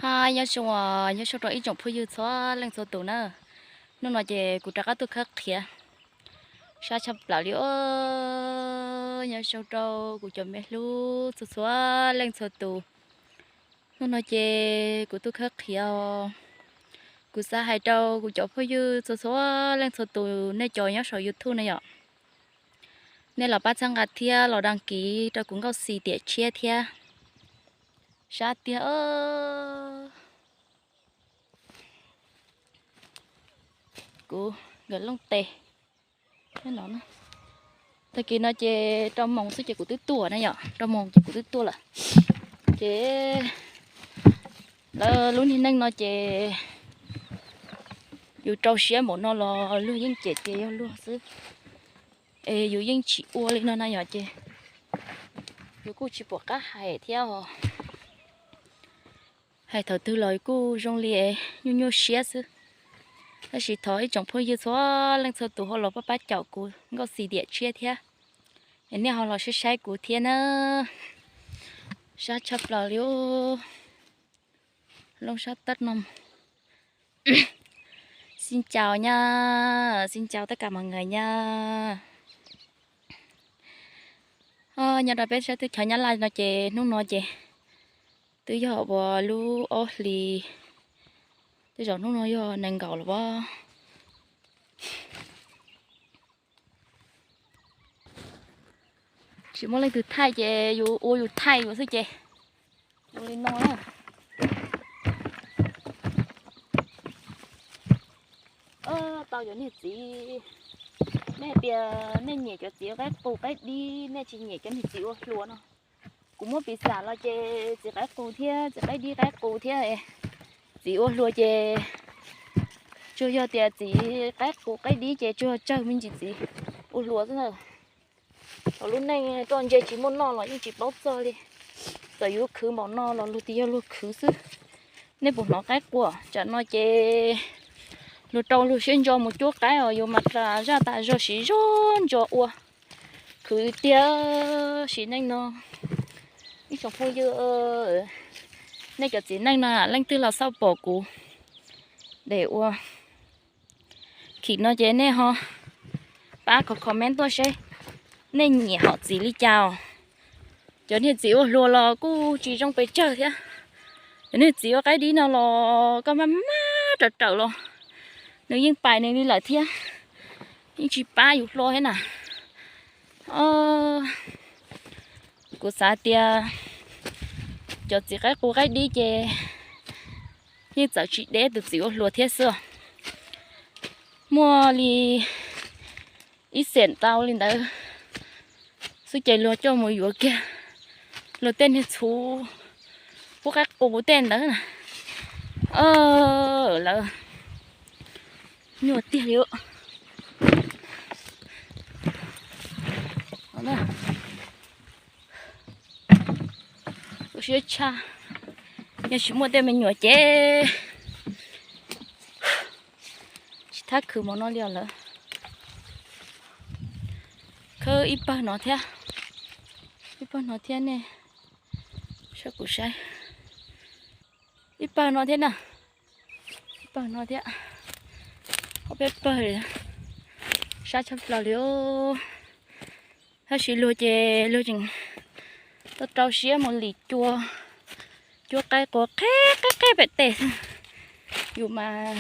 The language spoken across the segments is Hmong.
Hi, nyob zoo, nyob zoo rau ib tsoom phooj ywg txhua leej txhua tus na. Hnub no ces kuv rov qab tuaj khawb qhiav sab tshaj plaws li os. Nyob zoo rau kuv cov me hlub txhua txhua leej txhua tus. Hnub no ces kuv tuaj khawb qhiav os. Kuv xav hais rau kuv cov phooj ywg txhua txhua leej txhua tus, nej cov nyob saum YouTube na yom, nej los pab txhawb nqa thiab los đăng ký rau kuv Nkauj Xis Tiam Tshiab thiab. Sab tiag, kuv nkawd looj tes. Tag kis no ces rau moos xwb ces kuv twb tuaj na yom, rau moos ces kuv twb tuaj lawm. Ces lawv lub niag neej no ces yus rau siab npaum no los luag yeej cem tias yog luag xwb, es yus yeej tsis ua li no na yom, ces yus kuj tsis pom qab hais thiab os. Hais thaum twg los kuj zoo li nyuaj nyuaj siab xwb. Tab sis thov ib tsoom phooj ywg txhua leej txhua tus ho los pab pab caum kuv Nkauj Xis Tiam Tshiab thiab, es nej ho los saib saib kuv thiab na. Sab tshaj plaws li, lub sab teb no. Xin chào nha, xin chào tất cả mọi người nha. Nyob rau peb sab teb chaws Nyab Laj no ces hnub no ces twb yog uas lub ob hlis, tej zaum hnub no yog nees nkaum lawm pob. Tsis muaj leej twg thaij ces yus ua yus thaij yus xwb ces ua li no na. Tau cov niag txiv, nej tias nej nyiam cov txiv qaib qus qaib dib, nej tsis nyiam cov niag txiv ua hluas no. Kuv muab piv xam los ces txiv qaib qus thiab txiv qaib dib, qaib qus thiab txiv ua hluas ces tsuas yog tias txiv qaib qus qaib dib ces tsuas tsawg me ntsis txiv ua hluas xwb na. Thaum lub neej roj ntse tsis muaj noj los yeej tsis paub txog li. Txawm yus khwv npaum no los luag tias yog luag khwv xwb. Nej puas hnov qaib qua? Tsam no ces luag rau luag siab ntso mus cuab qaib os, yuav mas tas zaj tas zog siv zog ntso ua. Khwv tiag sim neej no. Ib tsoom phooj ywg, nej cov txiv neej no leej twg los xauj pom kuv de ua khim no ces nej ho pab comment tuaj seb nej nyiam hom txiv li cas os. Cov niag txiv ua hluas los kuj tsis zoo pes tsawg thiab. Cov niag txiv ua qaib dib no los koj maj maj raws raws los nws yeej pais nws li lawm thiab, yeej tsis pab yus hlo thiab na. Kuv xav tias cov txiv qaib qus qaib dib ces yeej txawm tsis deb tus txiv ua hluas thiab xwb. Muaj li ib xeem tau li ntawd xwb ces luag coj mus yuav kiag luag tej niag txhuv pub qaib qus tej ntawd na. Lawv nyuaj tiag li. Ua siab tshaj, yog tsis muaj tej me nyuam ces tsis thab khwv mov no li os lawm. Khawb ib pawg no thiab, ib pawg no thiab ne, saib kuv saib, ib pawg no thiab na, ib pawg no thiab, ob peb pawg, sab tshaj plaws li. Tab sis luag ces luag tseem tau rau siab mus lim cua, cua qaib qua qeb qeb qeb pem tes. Yus mas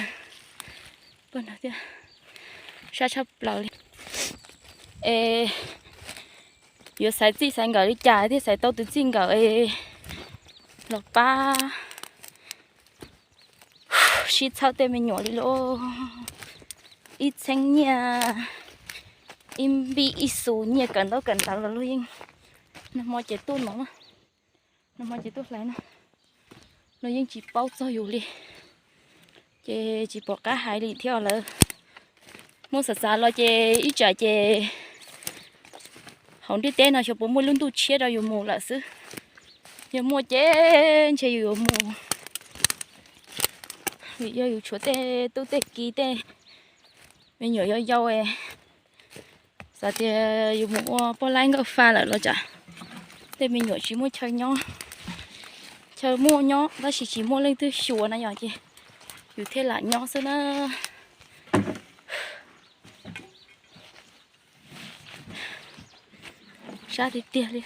pawg no thiab, sab tshaj plaws li. Es yuav xaiv txij xaiv nkawm li cas thiaj xaiv tau tus txij nkawm es los pab sib txhawb tej me nyuam li lauj. Ib txheeb nyiaj, ib npib ib xu nyiaj kawm ntaub kawm ntawv los luag yeej, nag hmo ces tuaj no, nag hmo ces tuaj hlais no, luag yeej tsis paub txog yus li. Ces tsis pom qab hais li thiab lawm. Muab xav xav los ces ib tsam ces hauv ntiaj teb no xyov puas muaj lub ntuj tshiab rau yus mus lawm xwb. Yog muaj ces ntshe yus yuav mus, vim yog yus tshuav tej tub tej ki tej me nyuam yau yau. Xav tias yus mus ua poj laib nkauj fa lawm los tsam tej me nyuam tsis muaj chaw nyob, Chaw muaj nyob tab sis tsis muaj leej twg xyuas na yom, ces yus thiaj lam nyob xwb na. Sab tiag tiag li.